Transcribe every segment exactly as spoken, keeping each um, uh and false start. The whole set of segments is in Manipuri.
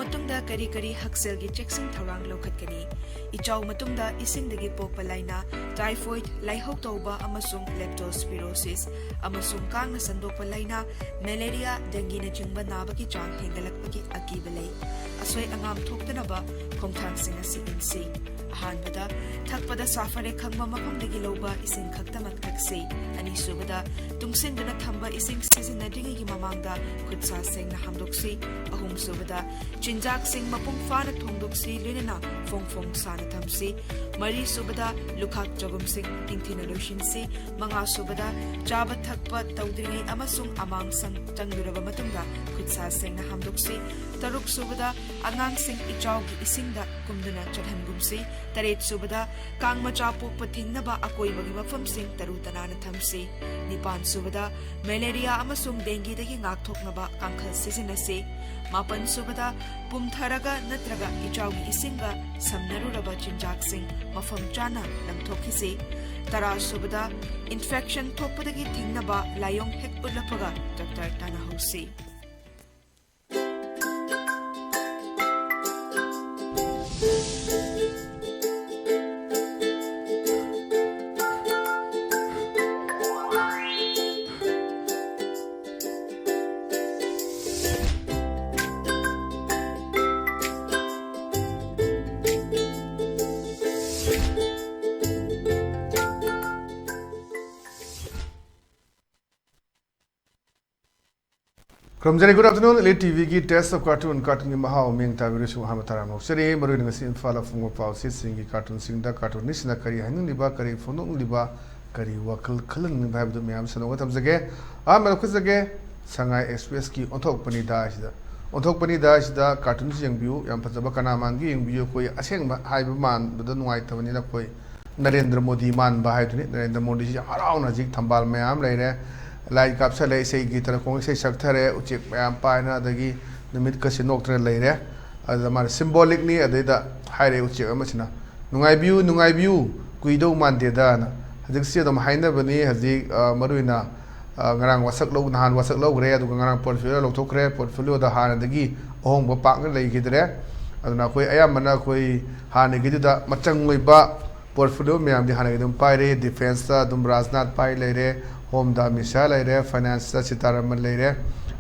ꯃꯇꯨꯡꯗ ꯀꯔꯤ ꯀꯔꯤ ꯍꯛꯁꯦꯜꯒꯤ ꯆꯦꯛꯁꯤꯟ ꯊꯧꯔꯥꯡ ꯂꯧꯈꯠꯀꯅꯤ? ꯏꯆꯥꯎ ꯃꯇꯨꯡꯗ ꯏꯁꯤꯡꯗꯒꯤ ꯄꯣꯛꯄ ꯂꯥꯏꯅꯥ, ꯇꯥꯏꯐꯣꯏꯗ, ꯂꯥꯏꯍꯧ ꯇꯧꯕ ꯑꯃꯁꯨꯡ ꯂꯦꯞꯇꯣꯁꯄꯤꯔꯣꯁꯤꯁ ꯑꯃꯁꯨꯡ ꯀꯥꯡꯅ ꯁꯟꯗꯣꯛꯄ ꯂꯥꯏꯅꯥ, ꯃꯦꯂꯦꯔꯤꯌꯥ, ꯗꯦꯡꯒꯤꯅꯆꯤꯡꯕ ꯅꯥꯕꯒꯤ ꯆꯥꯡ ꯍꯦꯟꯒꯠꯂꯛꯄꯒꯤ ꯑꯀꯤꯕ ꯂꯩ꯫ ꯑꯁꯣꯏ ꯑꯉꯥꯝ ꯊꯣꯛꯇꯅꯕ ꯈꯣꯡꯊꯥꯡꯁꯤꯡ ꯑꯁꯤ ꯏꯟꯁꯤ꯫ ꯑꯍꯥꯟꯕꯗ, ꯊꯛꯄꯗ ꯁꯥꯐꯔꯦ ꯈꯪꯕ ꯃꯐꯝꯗꯒꯤ ꯂꯧꯕ ꯏꯁꯤꯡ ꯈꯛꯇꯃꯛ ꯊꯛꯁꯤ꯫ ꯑꯅꯤꯁꯨꯕꯗ, ꯇꯨꯡꯁꯤꯟꯗꯨꯅ ꯊꯝꯕ ꯏꯁꯤꯡ ꯁꯤꯖꯤꯟꯅꯗ꯭ꯔꯤꯉꯩꯒꯤ ꯃꯃꯥꯡꯗ ꯈꯨꯠ ꯁꯥ ꯁꯦꯡꯅ ꯍꯥꯝꯗꯣꯛꯁꯤ꯫ ꯑꯍꯨꯝꯁꯨꯕꯗ, ꯆꯤꯟꯖꯥꯛꯁꯤꯡ ꯃꯄꯨꯡ ꯐꯥꯅ ꯊꯣꯡꯗꯣꯛꯁꯤ, ꯂꯣꯏꯅꯅ ꯐꯣꯡ ꯐꯣꯡ ꯁꯥꯅ ꯊꯝꯁꯤ꯫ ꯃꯔꯤꯁꯨꯕꯗ, ꯂꯨꯈꯥꯛ ꯆꯒꯨꯝꯁꯤꯡ ꯅꯤꯡꯊꯤꯅ ꯂꯣꯏꯁꯤꯟꯁꯤ꯫ ꯃꯉꯥꯁꯨꯕꯗ, ꯆꯥꯕ ꯊꯛꯄ ꯇꯧꯗ꯭ꯔꯤꯉꯩ ꯑꯃꯁꯨꯡ ꯑꯃꯥꯡ ꯁꯪ ꯆꯪꯂꯨꯔꯕ ꯃꯇꯨꯡꯗ ꯈꯨꯠ ꯁꯥ ꯁꯦꯡꯅ ꯍꯥꯝꯗꯣꯛꯁꯤ꯫ ꯇꯔꯨꯛꯁꯨꯕꯗ, ꯑꯉꯥꯡꯁꯤꯡ ꯏꯆꯥꯎꯒꯤ ꯏꯁꯤꯡꯗ ꯀꯨꯝꯗꯨꯅ ꯆꯠꯍꯟꯒꯨꯝꯁꯤ꯫ ꯇꯔꯦꯠꯁꯨꯕꯗ, ꯀꯥꯡ ꯃꯆꯥ ꯄꯣꯛꯄ ꯊꯤꯡꯅꯕ ꯑꯀꯣꯏꯕꯒꯤ ꯃꯐꯝꯁꯤꯡ ꯇꯔꯨ ꯇꯅꯥꯟꯅ ꯊꯝꯁꯤ꯫ ꯅꯤꯄꯥꯟꯁꯨꯕꯗ, ꯃꯦꯂꯦꯔꯤꯌꯥ ꯑꯃꯁꯨꯡ ꯗꯦꯡꯒꯤꯗꯒꯤ ꯉꯥꯛꯊꯣꯛꯅꯕ ꯀꯥꯡꯈꯜ ꯁꯤꯖꯤꯟꯅꯁꯤ꯫ ꯃꯥꯄꯟꯁꯨꯕꯗ, ꯄꯨꯝꯊꯔꯒ ꯅꯠꯇ꯭ꯔꯒ ꯏꯆꯥꯎꯒꯤ ꯏꯁꯤꯡꯒ ꯁꯝꯅꯔꯨꯔꯕ ꯆꯤꯟꯖꯥꯛꯁꯤꯡ ꯃꯐꯝ ꯆꯥꯅ ꯂꯪꯊꯣꯛꯈꯤꯁꯤ꯫ ꯇꯔꯥꯁꯨꯕꯗ, ꯏꯟꯐꯦꯛꯁꯟ ꯊꯣꯛꯄꯗꯒꯤ ꯊꯤꯡꯅꯕ ꯂꯥꯏꯑꯣꯡ ꯍꯦꯛ ꯎꯠꯂꯛꯄꯒ ꯗꯣꯛꯇꯔ ꯇꯥꯟꯅꯍꯧꯁꯤ꯫ ꯈꯨꯔꯨꯝꯖꯔꯤ꯫ Good afternoon, Elite ꯇꯤ ꯚꯤꯒꯤ Taste of Cartoon, ꯀꯥꯔꯇꯨꯟꯒꯤ ꯃꯍꯥꯎ ꯃꯤꯡ ꯇꯥꯕꯤꯔꯁꯨ ꯑꯍꯥꯟꯕ ꯇꯔꯥꯝꯅ ꯑꯣꯛꯆꯔꯤ꯫ ꯃꯔꯨꯑꯣꯏꯅ ꯉꯁꯤ ꯏꯝꯐꯥꯜ ꯑꯐꯣꯡꯕ ꯄꯥꯎꯆꯦꯁꯤꯡꯒꯤ ꯀꯥꯔꯇꯨꯟꯁꯤꯡꯗ ꯀꯥꯔꯇꯨꯟꯅꯤꯁꯤꯅ ꯀꯔꯤ ꯍꯥꯏꯅꯤꯡꯂꯤꯕ, ꯀꯔꯤ ꯐꯣꯡꯗꯣꯛꯅꯤꯡꯂꯤꯕ, ꯀꯔꯤ ꯋꯥꯈꯜ ꯈꯜꯍꯟꯅꯤꯡꯂꯤꯕ ꯍꯥꯏꯕꯗꯨ ꯃꯌꯥꯝ ꯁꯟꯗꯣꯛꯅ ꯊꯝꯖꯒꯦ꯫ ꯑꯍꯥꯟꯕ ꯂꯧꯈꯠꯆꯒꯦ, ꯁꯉꯥꯏ ꯑꯦꯛꯁꯄ꯭ꯔꯦꯁꯀꯤ ꯑꯣꯟꯊꯣꯛꯄꯅꯤꯗ ꯑꯁꯤꯗ꯫ ꯑꯣꯟꯊꯣꯛꯄꯅꯤꯗ ꯑꯁꯤꯗ ꯀꯥꯔꯇꯨꯟꯁꯤ ꯌꯦꯡꯕꯤꯌꯨ, ꯌꯥꯝ ꯐꯖꯕ ꯀꯅꯥ ꯃꯥꯟꯒꯦ ꯌꯦꯡꯕꯤꯌꯨ꯫ ꯑꯩꯈꯣꯏ ꯑꯁꯦꯡꯕ ꯍꯥꯏꯕ ꯃꯥꯟꯕꯗ ꯅꯨꯡꯉꯥꯏꯇꯕꯅꯤꯅ ꯑꯩꯈꯣꯏ ꯅꯔꯦꯟꯗ꯭ꯔ ꯃꯣꯗꯤ ꯃꯥꯟꯕ ꯍꯥꯏꯗꯨꯅꯤ꯫ ꯅꯔꯦꯟꯗ꯭ꯔ ꯃꯣꯗꯤꯁꯤ ꯌꯥꯝ ꯍꯔꯥꯎꯅ ꯍꯧꯖꯤꯛ ꯊꯝꯕꯥꯜ ꯃꯌꯥꯝ ꯂꯩꯔꯦ, ꯂꯥꯏꯠ ꯀꯥꯞꯁꯜꯂꯦ, ꯏꯁꯩ ꯒꯤꯇꯔ ꯈꯣꯡ ꯏꯁꯩ ꯁꯛꯊꯔꯦ, ꯎꯆꯦꯛ ꯃꯌꯥꯝ ꯄꯥꯏꯅ, ꯑꯗꯒꯤ ꯅꯨꯃꯤꯠꯀꯁꯦ ꯅꯣꯛꯇꯅ ꯂꯩꯔꯦ꯫ ꯑꯗꯨꯗ ꯃꯥꯅ ꯁꯤꯝꯕꯣꯂꯤꯛꯅꯤ꯫ ꯑꯗꯩꯗ ꯍꯥꯏꯔꯦ ꯎꯆꯦꯛ ꯑꯃꯁꯤꯅ, "ꯅꯨꯡꯉꯥꯏꯕꯤꯌꯨ, ꯅꯨꯡꯉꯥꯏꯕꯤꯌꯨ, ꯀꯨꯏꯗꯧ ꯃꯥꯟꯗꯦꯗꯅ"꯫ ꯍꯧꯖꯤꯛꯁꯤ ꯑꯗꯨꯝ ꯍꯥꯏꯅꯕꯅꯤ꯫ ꯍꯧꯖꯤꯛ, ꯑ, ꯃꯔꯨꯑꯣꯏꯅ, ꯑ, ꯉꯔꯥꯡ ꯋꯥꯁꯛ ꯂꯧ-, ꯅꯍꯥꯟ ꯋꯥꯁꯛ ꯂꯧꯈ꯭ꯔꯦ, ꯑꯗꯨꯒ ꯉꯔꯥꯡ ꯄꯣꯔꯠꯐꯣꯂꯤꯑꯣ ꯂꯧꯊꯣꯛꯈ꯭ꯔꯦ꯫ ꯄꯣꯔꯠꯐꯣꯂꯤꯑꯣꯗ ꯍꯥꯟꯅꯗꯒꯤ ꯑꯍꯣꯡꯕ ꯄꯥꯛꯅ ꯂꯩꯈꯤꯗ꯭ꯔꯦ꯫ ꯑꯗꯨꯅ ꯑꯩꯈꯣꯏ ꯑꯌꯥꯝꯕꯅ ꯑꯩꯈꯣꯏ ꯍꯥꯟꯅꯒꯤꯗꯨꯗ ꯃꯆꯪ ꯑꯣꯏꯕ portfolio ꯃꯌꯥꯝꯗꯤ ꯍꯥꯟꯅꯒꯤ ꯑꯗꯨꯝ ꯄꯥꯏꯔꯦ꯫ Defenceꯇ ꯑꯗꯨꯝ ꯔꯥꯖꯅꯥꯊ ꯄꯥꯏ ꯂꯩꯔꯦ, Homeꯗ ꯑꯃꯤꯠ ꯁꯥꯍ ꯂꯩꯔꯦ, Financeꯇ ꯁꯤꯇꯥꯔꯥꯃꯟ ꯂꯩꯔꯦ꯫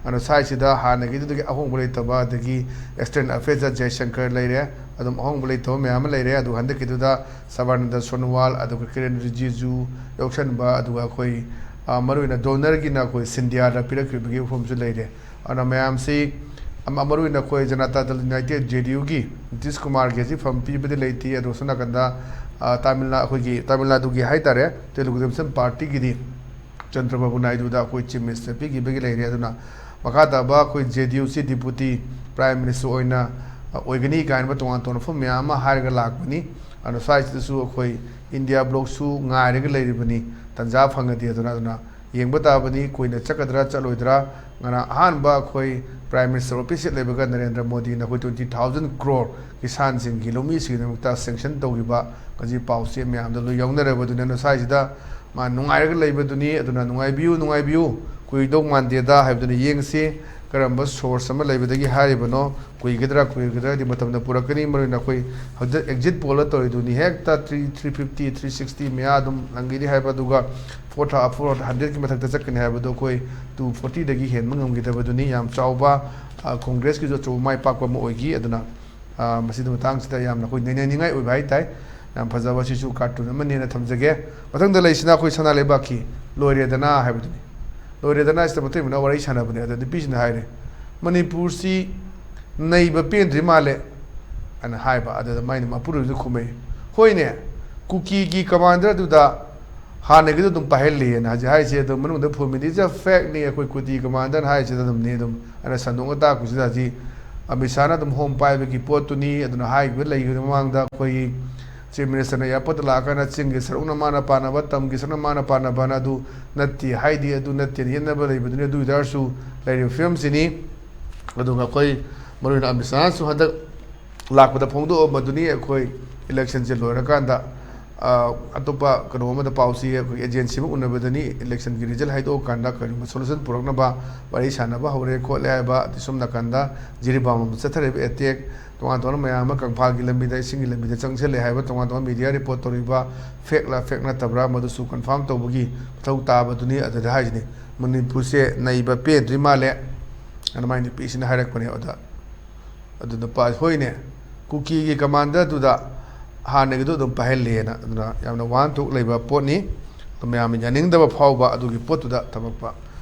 ꯑꯗꯣ ꯁ꯭ꯋꯥꯏꯁꯤꯗ ꯍꯥꯟꯅꯒꯤꯗꯨꯗꯒꯤ ꯑꯍꯣꯡꯕ ꯂꯩꯇꯕ, ꯑꯗꯒꯤ External Affairsꯇ ꯖꯌꯁꯪꯀꯔ ꯂꯩꯔꯦ, ꯑꯗꯨꯝ ꯑꯍꯣꯡꯕ ꯂꯩꯇꯕ ꯃꯌꯥꯝ ꯑꯃ ꯂꯩꯔꯦ꯫ ꯑꯗꯨ ꯍꯟꯗꯛꯀꯤꯗꯨꯗ ꯁꯔꯕꯥꯅꯟꯗ ꯁꯣꯅꯣꯋꯥꯜ, ꯑꯗꯨꯒ ꯀꯤꯔꯦꯟ ꯔꯤꯖꯤꯖꯨ ꯌꯥꯎꯁꯟꯕ, ꯑꯗꯨꯒ ꯑꯩꯈꯣꯏ, ꯑ, ꯃꯔꯨꯑꯣꯏꯅ DoNERꯒꯤꯅ ꯑꯩꯈꯣꯏ ꯁꯤꯟꯙꯤꯌꯥꯗ ꯄꯤꯔꯛꯈꯤꯕꯒꯤ ꯋꯥꯐꯝꯁꯨ ꯂꯩꯔꯦ꯫ ꯑꯗꯨꯅ ꯃꯌꯥꯝꯁꯤ ꯑꯃ-, ꯃꯔꯨꯑꯣꯏꯅ ꯑꯩꯈꯣꯏ ꯖꯅꯇꯥ ꯗꯜ ꯌꯨꯅꯥꯏꯇꯦꯗ, JDUꯒꯤ ꯅꯤꯇꯤꯁ ꯀꯨꯃꯥꯔꯒꯤ ꯍꯧꯖꯤꯛ ꯐꯝ ꯄꯤꯕꯗꯤ ꯂꯩꯇꯦ꯫ ꯑꯗꯣ ꯁꯣꯝ ꯅꯥꯀꯟꯗ, ꯑ, ꯇꯥꯃꯤꯜ ꯅꯥ-, ꯑꯩꯈꯣꯏꯒꯤ ꯇꯥꯃꯤꯜ ꯅꯥꯗꯨꯒꯤ ꯍꯥꯏꯇꯥꯔꯦ, ꯇꯦꯂꯨꯒꯨ ꯗꯦꯁꯝ ꯄꯥꯔꯇꯤꯒꯤꯗꯤ ꯆꯟꯗ꯭ꯔꯕꯥꯕꯨ ꯅꯥꯏꯗꯨꯗ ꯑꯩꯈꯣꯏ Chief Minister ꯄꯤꯈꯤꯕꯒꯤ ꯂꯩꯔꯦ꯫ ꯑꯗꯨꯅ ꯃꯈꯥ ꯇꯥꯕ ꯑꯩꯈꯣꯏ JDUꯁꯤ Deputy Prime Minister ꯑꯣꯏꯅ, ꯑ, ꯑꯣꯏꯒꯅꯤ ꯀꯥꯏꯅ ꯇꯣꯉꯥꯟ ꯇꯣꯉꯥꯟꯕ ꯋꯥꯐꯝ ꯃꯌꯥꯝ ꯑꯃ ꯍꯥꯏꯔꯒ ꯂꯥꯛꯄꯅꯤ꯫ ꯑꯗꯨꯅ ꯁ꯭ꯋꯥꯏꯁꯤꯗꯁꯨ ꯑꯩꯈꯣꯏ India Blocꯁꯨ ꯉꯥꯏꯔꯒ ꯂꯩꯔꯤꯕꯅꯤ, ꯇꯟꯖꯥ ꯐꯪꯉꯗꯤ꯫ ꯑꯗꯨꯅ, ꯑꯗꯨꯅ ꯌꯦꯡꯕ ꯇꯥꯕꯅꯤ, ꯀꯨꯏꯅ ꯆꯠꯀꯗ꯭ꯔꯥ ꯆꯠꯂꯣꯏꯗ꯭ꯔꯥ꯫ ꯉꯔꯥꯡ ꯑꯍꯥꯟꯕ ꯑꯩꯈꯣꯏ Prime Minister officeꯁꯦ ꯂꯩꯕꯒ ꯅꯔꯦꯟꯗ꯭ꯔ ꯃꯣꯗꯤꯅ ꯑꯩꯈꯣꯏ twenty thousand crore ꯀꯤꯁꯥꯟꯁꯤꯡꯒꯤ, ꯂꯧꯃꯤꯁꯤꯡꯒꯤꯗꯃꯛꯇ sanction ꯇꯧꯈꯤꯕ, ꯉꯁꯤ ꯄꯥꯎꯆꯦ ꯃꯌꯥꯝꯗ ꯂꯣꯏ ꯌꯥꯎꯅꯔꯕꯗꯨꯅ, ꯁ꯭ꯋꯥꯏꯁꯤꯗ ꯃꯥ ꯅꯨꯡꯉꯥꯏꯔꯒ ꯂꯩꯕꯗꯨꯅꯤ꯫ ꯑꯗꯨꯅ ꯅꯨꯡꯉꯥꯏꯕꯤꯌꯨ, ꯅꯨꯡꯉꯥꯏꯕꯤꯌꯨ, ꯀꯨꯏꯗꯧ ꯃꯥꯟꯗꯦꯗ ꯍꯥꯏꯕꯗꯨꯅ ꯌꯦꯡꯁꯤ꯫ ꯀꯔꯝꯕ source ꯑꯃ ꯂꯩꯕꯗꯒꯤ ꯍꯥꯏꯔꯤꯕꯅꯣ? ꯀꯨꯏꯒꯗ꯭ꯔꯥ ꯀꯨꯏꯔꯣꯏꯗ꯭ꯔꯥꯗꯤ ꯃꯇꯝꯅ ꯄꯨꯔꯛꯀꯅꯤ꯫ ꯃꯔꯨꯑꯣꯏꯅ ꯑꯩꯈꯣꯏ ꯍꯧꯖꯤꯛ exit pollꯗ ꯇꯧꯔꯤꯗꯨꯅꯤ, ꯍꯦꯛꯇ three, three fifty, three sixty ꯃꯌꯥ ꯑꯗꯨꯝ ꯂꯪꯒꯅꯤ ꯍꯥꯏꯕ, ꯑꯗꯨꯒ four ꯍꯟꯗ꯭ꯔꯦꯗꯀꯤ ꯃꯊꯛꯇ ꯆꯠꯀꯅꯤ ꯍꯥꯏꯕꯗꯣ ꯑꯩꯈꯣꯏ two fortyꯗꯒꯤ ꯍꯦꯟꯕ ꯉꯝꯈꯤꯗꯕꯗꯨꯅꯤ꯫ ꯌꯥꯝ ꯆꯥꯎꯕ, ꯑ, Congressꯀꯤꯁꯨ ꯑꯆꯧꯕ ꯃꯥꯏ ꯄꯥꯛꯄ ꯑꯃ ꯑꯣꯏꯈꯤ꯫ ꯑꯗꯨꯅ, ꯑ, ꯃꯁꯤꯒꯤ ꯃꯇꯥꯡꯁꯤꯗ ꯌꯥꯝꯅ ꯑꯩꯈꯣꯏ ꯅꯩꯅꯅꯤꯡꯉꯥꯏ ꯑꯣꯏꯕ ꯍꯥꯏꯇꯥꯏ꯫ ꯌꯥꯝ ꯐꯖꯕ, ꯁꯤꯁꯨ cartoon ꯑꯃꯅꯦꯅ ꯊꯝꯖꯒꯦ꯫ ꯃꯊꯪꯗ ꯂꯩꯁꯤꯅ ꯑꯩꯈꯣꯏ ꯁꯅꯥ ꯂꯩꯕꯥꯛꯀꯤ ꯂꯣꯏꯔꯦꯗꯅ ꯍꯥꯏꯕꯗꯨꯅꯤ꯫ ꯂꯣꯏꯔꯦꯗꯅ ꯁꯤꯗ ꯃꯇꯩ ꯃꯅꯥꯎ ꯋꯥꯔꯤ ꯁꯥꯟꯅꯕꯅꯦ꯫ ꯑꯗ ꯅꯨꯄꯤꯁꯤꯅ ꯍꯥꯏꯔꯦ, "ꯃꯅꯤꯄꯨꯔꯁꯤ ꯅꯩꯕ ꯄꯦꯟꯗ꯭ꯔꯤ ꯃꯥꯜꯂꯦ" ꯍꯥꯏꯅ ꯍꯥꯏꯕ꯫ ꯑꯗꯨꯗ ꯃꯥꯏ ꯃꯄꯨꯔꯣꯏꯕꯗꯨ ꯈꯨꯝꯃꯛꯏ, "ꯍꯣꯏꯅꯦ, ꯀꯨꯀꯤꯒꯤ commander ꯑꯗꯨꯗ ꯍꯥꯟꯅꯒꯤꯗꯣ ꯑꯗꯨꯝ ꯄꯥꯏꯍꯜꯂꯤꯑꯅ ꯍꯧꯖꯤꯛ ꯍꯥꯏꯔꯤꯁꯦ ꯑꯗꯨꯝ ꯃꯅꯨꯡꯗ ꯐꯨꯝꯃꯤꯗꯤ, it's a factꯅꯤ, ꯑꯩꯈꯣꯏ ꯀꯨꯀꯤ commanderꯅ ꯍꯥꯏꯔꯤꯁꯤꯗ ꯑꯗꯨꯝꯅꯤ ꯑꯗꯨꯝ" ꯑꯅ ꯁꯟꯗꯣꯛꯅ ꯇꯥꯛꯄꯁꯤꯗ ꯍꯧꯖꯤꯛ ꯑꯃꯤꯠ ꯁꯥꯍꯅ ꯑꯗꯨꯝ Home ꯄꯥꯏꯕꯒꯤ ꯄꯣꯠꯇꯨꯅꯤ꯫ ꯑꯗꯨꯅ ꯍꯥꯏꯈꯤꯕ ꯂꯩꯈꯤꯕ ꯃꯃꯥꯡꯗ ꯑꯩꯈꯣꯏꯒꯤ Chief Ministerꯅ airportꯇ ꯂꯥꯛꯑꯀꯥꯟꯗ ꯆꯤꯡꯒꯤ ꯁꯔꯨꯛꯅ ꯃꯥꯅ ꯄꯥꯟꯅꯕ, ꯇꯝꯒꯤ ꯁꯔꯨꯛꯅ ꯃꯥꯅ ꯄꯥꯟꯅꯕꯅ ꯑꯗꯨ ꯅꯠꯇꯦ, ꯍꯥꯏꯗꯤ ꯑꯗꯨ ꯅꯠꯇꯦꯅ ꯌꯦꯠꯅꯕ ꯂꯩꯕꯗꯨꯅꯤ꯫ ꯑꯗꯨ ꯑꯣꯏꯇꯥꯔꯁꯨ ꯂꯩꯔꯤꯕ ꯐꯤꯕꯝꯁꯤꯅꯤ꯫ ꯑꯗꯨꯒ ꯑꯩꯈꯣꯏ ꯃꯔꯨꯑꯣꯏꯅ ꯑꯃꯤꯠ ꯁꯥꯍꯁꯨ ꯍꯟꯗꯛ ꯂꯥꯛꯄꯗ ꯐꯣꯡꯗꯣꯛꯑꯝꯕꯗꯨꯅꯤ, ꯑꯩꯈꯣꯏ electionꯁꯦ ꯂꯣꯏꯔꯀꯥꯟꯗ ꯑ, ꯑꯇꯣꯞꯄ ꯀꯩꯅꯣ ꯑꯃꯗ ꯄꯥꯎꯁꯤ ꯑꯩꯈꯣꯏ ꯑꯦꯖꯦꯟꯁꯤ ꯑꯃ ꯎꯅꯕꯗꯅꯤ, ꯏꯂꯦꯛꯁꯟꯒꯤ ꯔꯤꯖꯜ ꯍꯥꯏꯗꯣꯛꯑꯀꯥꯟꯗ ꯀꯔꯤꯒꯨꯝꯕ ꯁꯣꯂꯨꯁꯟ ꯄꯨꯔꯛꯅꯕ ꯋꯥꯔꯤ ꯁꯥꯟꯅꯕ ꯍꯧꯔꯦ ꯈꯣꯠꯂꯦ ꯍꯥꯏꯕ꯫ ꯑꯗꯩ ꯁꯣꯝ ꯅꯥꯀꯟꯗ ꯖꯤꯔꯤꯕꯥꯝ ꯂꯣꯝꯗ ꯆꯠꯊꯔꯤꯕ ꯑꯦꯇꯦꯛ, ꯇꯣꯉꯥꯟ ꯇꯣꯉꯥꯟꯕ ꯃꯌꯥꯝ ꯑꯃ ꯀꯪꯐꯥꯜꯒꯤ ꯂꯝꯕꯤꯗ, ꯏꯁꯤꯡꯒꯤ ꯂꯝꯕꯤꯗ ꯆꯪꯁꯤꯜꯂꯦ ꯍꯥꯏꯕ ꯇꯣꯉꯥꯟ ꯇꯣꯉꯥꯟꯕ ꯃꯤꯗꯤꯌꯥ ꯔꯤꯄꯣꯔꯠ ꯇꯧꯔꯤꯕ, ꯐꯦꯛꯂ ꯐꯦꯛ ꯅꯠꯇꯕ꯭ꯔꯥ, ꯃꯗꯨꯁꯨ ꯀꯟꯐꯥꯔꯝ ꯇꯧꯕꯒꯤ ꯃꯊꯧ ꯇꯥꯕꯗꯨꯅꯤ꯫ ꯑꯗꯨꯗ ꯍꯥꯏꯁꯤꯅꯤ, ꯃꯅꯤꯄꯨꯔꯁꯦ ꯅꯩꯕ ꯄꯦꯟꯗ꯭ꯔꯤ ꯃꯥꯜꯂꯦ ꯑꯗꯨꯃꯥꯏꯅ ꯅꯨꯄꯤꯁꯤꯅ ꯍꯥꯏꯔꯛꯄꯅꯦ꯫ ꯑꯗ ꯑꯗꯨ ꯅꯨꯄꯥ, ꯍꯣꯏꯅꯦ, ꯀꯨꯀꯤꯒꯤ ꯀꯃꯥꯟꯗꯔꯗꯨꯗ ꯍꯥꯟꯅꯒꯤꯗꯨ ꯑꯗꯨꯝ ꯄꯥꯏꯍꯜꯂꯦꯅ, ꯑꯗꯨꯅ ꯌꯥꯝꯅ ꯋꯥꯍꯟꯊꯣꯛ ꯂꯩꯕ ꯄꯣꯠꯅꯤ꯫ ꯑꯗꯨ ꯃꯌꯥꯝꯅ ꯌꯥꯅꯤꯡꯗꯕ ꯐꯥꯎꯕ ꯑꯗꯨꯒꯤ ꯄꯣꯠꯇꯨꯗ ꯊꯝꯃꯛꯄ,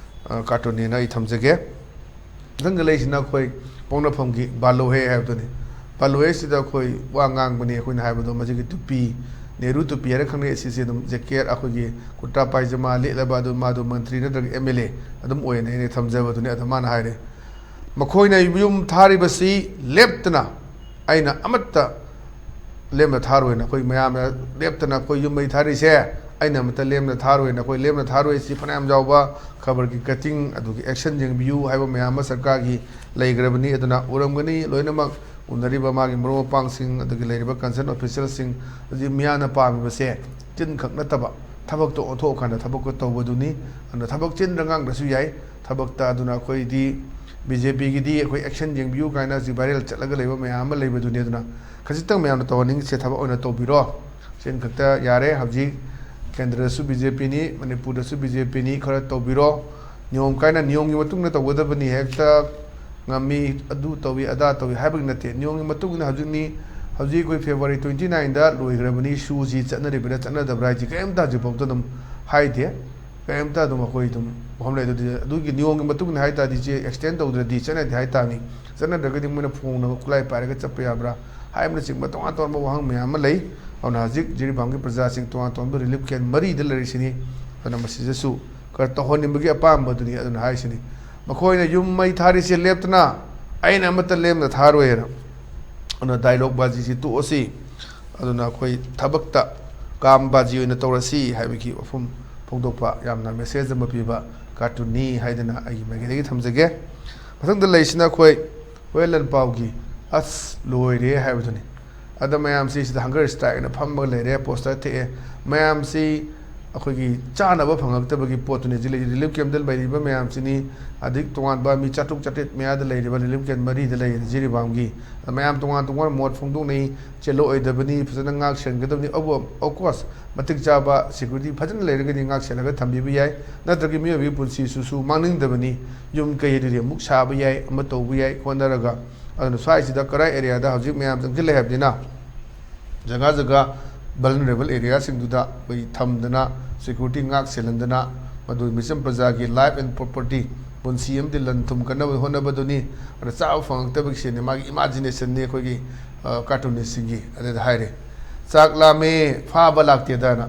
ꯑ, ꯀꯥꯔꯇꯨꯟꯅꯦꯅ ꯑꯩ ꯊꯝꯖꯒꯦ꯫ ꯃꯊꯪꯗ ꯂꯩꯁꯤꯅ ꯑꯩꯈꯣꯏ ꯄꯣꯛꯅꯐꯝꯒꯤ ꯕꯥꯂꯣꯍꯦ ꯍꯥꯏꯕꯗꯨꯅꯤ꯫ ꯕꯥꯂꯣꯍꯦꯁꯤꯗ ꯑꯩꯈꯣꯏ ꯋꯥ ꯉꯥꯡꯕꯅꯤ, ꯑꯩꯈꯣꯏꯅ ꯍꯥꯏꯕꯗꯣ ꯃꯁꯤꯒꯤ ꯇꯨꯄꯤ, ꯅꯦꯍꯔꯨ ꯇꯨꯄꯤ ꯍꯥꯏꯅ ꯈꯪꯅꯩ, ꯑꯁꯤꯁꯦ ꯑꯗꯨꯝ ꯖꯦꯀꯦꯠ, ꯑꯩꯈꯣꯏꯒꯤ ꯀꯨꯔꯇꯥ ꯄꯥꯏꯖꯃꯥ ꯂꯤꯠꯂꯕ ꯑꯗꯨ ꯃꯥꯗꯣ ꯃꯟꯇ꯭ꯔꯤ ꯅꯠꯇ꯭ꯔꯒ ꯑꯦꯝ ꯑꯦꯜ ꯑꯦ ꯑꯗꯨꯝ ꯑꯣꯏꯅ ꯑꯩꯅ ꯊꯝꯖꯕꯗꯨꯅꯤ꯫ ꯑꯗꯣ ꯃꯥꯅ ꯍꯥꯏꯔꯦ, ꯃꯈꯣꯏꯅ ꯌꯨꯝ ꯊꯥꯔꯤꯕꯁꯤ ꯂꯦꯞꯇꯅ ꯑꯩꯅ ꯑꯃꯠꯇ ꯂꯦꯝꯅ ꯊꯥꯔꯣꯏꯅ, ꯑꯩꯈꯣꯏ ꯃꯌꯥꯝꯅ ꯂꯦꯞꯇꯅ ꯑꯩꯈꯣꯏ ꯌꯨꯝ ꯃꯩ ꯊꯥꯔꯤꯁꯦ ꯑꯩꯅ ꯑꯃꯠꯇ ꯂꯦꯝꯅ ꯊꯥꯔꯣꯏꯅ, ꯑꯩꯈꯣꯏ ꯂꯦꯝꯅ ꯊꯥꯔꯣꯏꯁꯤ ꯐꯅꯌꯥꯝ ꯌꯥꯎꯕ ꯈꯕꯔꯒꯤ ꯀꯠꯇꯤꯡ, ꯑꯗꯨꯒꯤ ꯑꯦꯛꯁꯟ ꯌꯦꯡꯕꯤꯌꯨ ꯍꯥꯏꯕ ꯃꯌꯥꯝ ꯑꯃ ꯁꯔꯀꯥꯔꯒꯤ ꯂꯩꯈ꯭ꯔꯕꯅꯤ꯫ ꯑꯗꯨꯅ ꯎꯔꯝꯒꯅꯤ ꯂꯣꯏꯅꯃꯛ, ꯎꯅꯔꯤꯕ ꯃꯥꯒꯤ ꯃꯔꯨꯞ ꯃꯄꯥꯡꯁꯤꯡ, ꯑꯗꯒꯤ ꯂꯩꯔꯤꯕ ꯀꯟꯁꯔꯟ ꯑꯣꯐꯤꯁꯦꯜꯁꯤꯡ, ꯍꯧꯖꯤꯛ ꯃꯤꯌꯥꯝꯅ ꯄꯥꯝꯃꯤꯕꯁꯦ ꯆꯤꯟ ꯈꯛ ꯅꯠꯇꯕ ꯊꯕꯛꯇ ꯑꯣꯟꯊꯣꯛꯑꯀꯥꯟꯗ ꯊꯕꯛꯇ ꯇꯧꯕꯗꯨꯅꯤ꯫ ꯑꯗꯨꯅ ꯊꯕꯛ ꯆꯤꯟꯗ ꯉꯥꯡꯗ꯭ꯔꯁꯨ ꯌꯥꯏ ꯊꯕꯛꯇ꯫ ꯑꯗꯨꯅ ꯑꯩꯈꯣꯏꯗꯤ ꯕꯤ ꯖꯦ ꯄꯤꯒꯤꯗꯤ ꯑꯩꯈꯣꯏ ꯑꯦꯛꯁꯟ ꯌꯦꯡꯕꯤꯌꯨ ꯀꯥꯏꯅ ꯍꯧꯖꯤꯛ ꯚꯥꯏꯔꯦꯜ ꯆꯠꯂꯒ ꯂꯩꯕ ꯃꯌꯥꯝ ꯑꯃ ꯂꯩꯕꯗꯨꯅꯤ꯫ ꯑꯗꯨꯅ ꯈꯖꯤꯛꯇꯪ ꯃꯌꯥꯝꯅ ꯇꯧꯍꯟꯅꯤꯡꯉꯤꯁꯦ ꯊꯕꯛ ꯑꯣꯏꯅ ꯇꯧꯕꯤꯔꯣ꯫ ꯆꯤꯟ ꯈꯛꯇ ꯌꯥꯔꯦ꯫ ꯍꯧꯖꯤꯛ ꯀꯦꯟꯗ꯭ꯔꯗꯁꯨ ꯕꯤ ꯖꯦ ꯄꯤꯅꯤ, ꯃꯅꯤꯄꯨꯔꯗꯁꯨ ꯕꯤ ꯖꯦ ꯄꯤꯅꯤ, ꯈꯔ ꯇꯧꯕꯤꯔꯣ꯫ ꯅꯤꯌꯣꯝ ꯀꯥꯏꯅ, ꯅꯤꯌꯣꯝꯒꯤ ꯃꯇꯨꯡ ꯏꯟꯅ ꯇꯧꯒꯗꯕꯅꯤ꯫ ꯍꯦꯛꯇ ꯉꯝꯃꯤ, ꯑꯗꯨ ꯇꯧꯏ, ꯑꯗꯥ ꯇꯧꯏ ꯍꯥꯏꯕꯒꯤ ꯅꯠꯇꯦ꯫ ꯅꯤꯌꯣꯝꯒꯤ ꯃꯇꯨꯡ ꯏꯟꯅ ꯍꯧꯖꯤꯛꯅꯤ, ꯍꯧꯖꯤꯛ ꯑꯩꯈꯣꯏ ꯐꯦꯕ꯭ꯔꯨꯋꯥꯔꯤ ꯇ꯭ꯋꯦꯟꯇꯤ ꯅꯥꯏꯟꯗ ꯂꯣꯏꯈ꯭ꯔꯕꯅꯤ, ꯁꯨꯁꯤ ꯆꯠꯅꯔꯤꯕ꯭ꯔꯥ ꯆꯠꯅꯗꯕ꯭ꯔꯥ ꯍꯥꯏꯁꯤ ꯀꯔꯤꯝꯇ ꯍꯧꯖꯤꯛꯐꯥꯎꯗ ꯑꯗꯨꯝ ꯍꯥꯏꯗꯦ꯫ ꯀꯔꯤꯝꯇ ꯑꯗꯨꯝ ꯑꯩꯈꯣꯏ ꯑꯗꯨꯝ ꯋꯥꯐꯝ ꯂꯩ꯫ ꯑꯗꯨꯗꯤ ꯑꯗꯨꯒꯤ ꯅꯤꯌꯣꯝꯒꯤ ꯃꯇꯨꯡ ꯏꯟꯅ ꯍꯥꯏ ꯇꯥꯔꯗꯤ ꯏꯆꯦ ꯑꯦꯛꯁꯇꯦꯟ ꯇꯧꯗ꯭ꯔꯗꯤ ꯆꯠꯅꯗꯦ ꯍꯥꯏ ꯇꯥꯕꯅꯤ꯫ ꯆꯠꯅꯗ꯭ꯔꯒꯗꯤ ꯃꯣꯏꯅ ꯐꯣꯡꯅꯕ ꯈꯨꯠꯂꯥꯏ ꯄꯥꯏꯔꯒ ꯆꯠꯄ ꯌꯥꯕ꯭ꯔꯥ ꯍꯥꯏꯕꯅꯆꯤꯡꯕ ꯇꯣꯉꯥꯟ ꯇꯣꯉꯥꯟꯕ ꯋꯥꯍꯪ ꯃꯌꯥꯝ ꯑꯃ ꯂꯩ꯫ ꯑꯗꯨꯅ ꯍꯧꯖꯤꯛ ꯖꯤꯔꯤꯕꯥꯝꯒꯤ ꯄ꯭ꯔꯖꯥꯁꯤꯡ ꯇꯣꯉꯥꯟ ꯇꯣꯉꯥꯟꯕ ꯔꯤꯂꯤꯐ ꯀꯦꯝ ꯃꯔꯤꯗ ꯂꯩꯔꯤꯁꯤꯅꯤ꯫ ꯑꯗꯨꯅ ꯃꯁꯤꯗꯁꯨ ꯈꯔ ꯇꯧꯍꯟꯅꯤꯡꯕꯒꯤ ꯑꯄꯥꯝꯕꯗꯨꯅꯤ꯫ ꯑꯗꯨꯅ ꯍꯥꯏꯁꯤꯅꯤ, ꯃꯈꯣꯏꯅ ꯌꯨꯝ ꯃꯩ ꯊꯥꯔꯤꯁꯦ ꯂꯦꯞꯇꯅ ꯑꯩꯅ ꯑꯃꯠꯇ ꯂꯦꯝꯅ ꯊꯥꯔꯣꯏꯅ꯫ ꯑꯗꯨꯅ ꯗꯥꯏꯂꯣꯛ ꯕꯥꯖꯤꯁꯤ ꯇꯣꯛꯑꯁꯤ꯫ ꯑꯗꯨꯅ ꯑꯩꯈꯣꯏ ꯊꯕꯛꯇ ꯀꯥꯝ ꯕꯥꯖꯤ ꯑꯣꯏꯅ ꯇꯧꯔꯁꯤ ꯍꯥꯏꯕꯒꯤ ꯋꯥꯐꯝ ꯐꯣꯡꯗꯣꯛꯄ, ꯌꯥꯝꯅ ꯃꯦꯁꯦꯖ ꯑꯃ ꯄꯤꯕ ꯀꯥꯔꯇꯨꯟꯅꯤ ꯍꯥꯏꯗꯅ ꯑꯩꯒꯤ ꯃꯥꯏꯀꯩꯗꯒꯤ ꯊꯝꯖꯒꯦ꯫ ꯃꯊꯪꯗ ꯂꯩꯁꯤꯅ ꯑꯩꯈꯣꯏ ꯍꯣꯌꯦꯜ ꯂꯟꯄꯥꯎꯒꯤ "ꯑꯁ ꯂꯣꯏꯔꯦ" ꯍꯥꯏꯕꯗꯨꯅꯤ꯫ ꯑꯗ ꯃꯌꯥꯝꯁꯤ ꯁꯤꯗ hunger strike ꯑꯅ ꯐꯝꯃꯒ ꯂꯩꯔꯦ, ꯄꯣꯁꯇꯔ ꯊꯦꯛꯑꯦ꯫ ꯃꯌꯥꯝꯁꯤ ꯑꯩꯈꯣꯏꯒꯤ ꯆꯥꯅꯕ ꯐꯪꯉꯛꯇꯕꯒꯤ ꯄꯣꯠꯇꯨꯅꯤ ꯍꯧꯖꯤꯛ ꯂꯩꯔꯤ, ꯔꯤꯂꯤꯐ ꯀꯦꯝꯞꯇ ꯂꯩꯔꯤꯕ ꯃꯌꯥꯝꯁꯤꯅꯤ꯫ ꯑꯗꯩ ꯇꯣꯉꯥꯟꯕ ꯃꯤ ꯆꯥꯇ꯭ꯔꯨꯛ ꯆꯥꯇ꯭ꯔꯦꯠ ꯃꯌꯥꯗ ꯂꯩꯔꯤꯕ ꯔꯤꯂꯤꯐ ꯀꯦꯝꯞ ꯃꯔꯤꯗ ꯂꯩꯔꯤ ꯖꯤꯔꯤꯕꯥꯝꯒꯤ꯫ ꯑꯗ ꯃꯌꯥꯝ ꯇꯣꯉꯥꯟ ꯇꯣꯉꯥꯟꯕ ꯃꯣꯠ ꯐꯣꯡꯗꯣꯛꯅꯩ, ꯆꯦꯜꯂꯛꯑꯣꯏꯗꯕꯅꯤ, ꯐꯖꯅ ꯉꯥꯛ ꯁꯦꯟꯒꯗꯕꯅꯤ꯫ ꯑꯣꯐ ꯀꯣꯔꯁ, ꯃꯇꯤꯛ ꯆꯥꯕ ꯁꯦꯀ꯭ꯌꯨꯔꯤꯇꯤ ꯐꯖꯅ ꯂꯩꯔꯒꯗꯤ ꯉꯥꯛ ꯁꯦꯜꯂꯒ ꯊꯝꯕꯤꯕ ꯌꯥꯏ, ꯅꯠꯇ꯭ꯔꯒ ꯃꯤꯑꯣꯏꯕꯒꯤ ꯄꯨꯟꯁꯤꯁꯨꯁꯨ ꯃꯥꯡꯅꯤꯡꯗꯕꯅꯤ꯫ ꯌꯨꯝ ꯀꯩ ꯑꯗꯨꯗꯤ ꯑꯃꯨꯛ ꯁꯥꯕ ꯌꯥꯏ, ꯑꯃ ꯇꯧꯕ ꯌꯥꯏ ꯍꯣꯠꯅꯔꯒ꯫ ꯑꯗꯨꯅ ꯁ꯭ꯋꯥꯏꯁꯤꯗ ꯀꯔꯥꯏ ꯑꯦꯔꯤꯌꯥꯗ ꯍꯧꯖꯤꯛ ꯃꯌꯥꯝ ꯆꯪꯁꯤꯜꯂꯦ ꯍꯥꯏꯕꯅꯤꯅ, ꯖꯒꯥ ꯖꯒꯥ ꯚꯜꯅꯔꯦꯕꯜ ꯑꯦꯔꯤꯌꯥꯁꯤꯡꯗꯨꯗ ꯑꯩꯈꯣꯏ ꯊꯝꯗꯅ, ꯁꯦꯀ꯭ꯌꯨꯔꯤꯇꯤ ꯉꯥꯛ ꯁꯦꯜꯍꯟꯗꯅ, ꯃꯗꯨ ꯃꯤꯆꯝ ꯄ꯭ꯔꯖꯥꯒꯤ ꯂꯥꯏꯐ ꯑꯦꯟ ꯄ꯭ꯔꯣꯄꯔꯇꯤ, ꯄꯨꯟꯁꯤ ꯑꯃꯗꯤ ꯂꯟ ꯊꯨꯝ ꯀꯟꯅꯕ ꯍꯣꯠꯅꯕꯗꯨꯅꯤ꯫ ꯑꯗ ꯆꯥꯕ ꯐꯪꯉꯛꯇꯕꯒꯤ ꯁꯤꯅꯤ, ꯃꯥꯒꯤ ꯏꯃꯥꯖꯤꯅꯦꯁꯟꯅꯤ ꯑꯩꯈꯣꯏꯒꯤ, ꯑ, ꯀꯥꯔꯇꯨꯅꯤꯁꯁꯤꯡꯒꯤ꯫ ꯑꯗꯨꯗ ꯍꯥꯏꯔꯦ, "ꯆꯥꯛ ꯂꯥꯝꯃꯦ, ꯐꯥꯕ ꯂꯥꯛꯇꯦꯗꯅ"꯫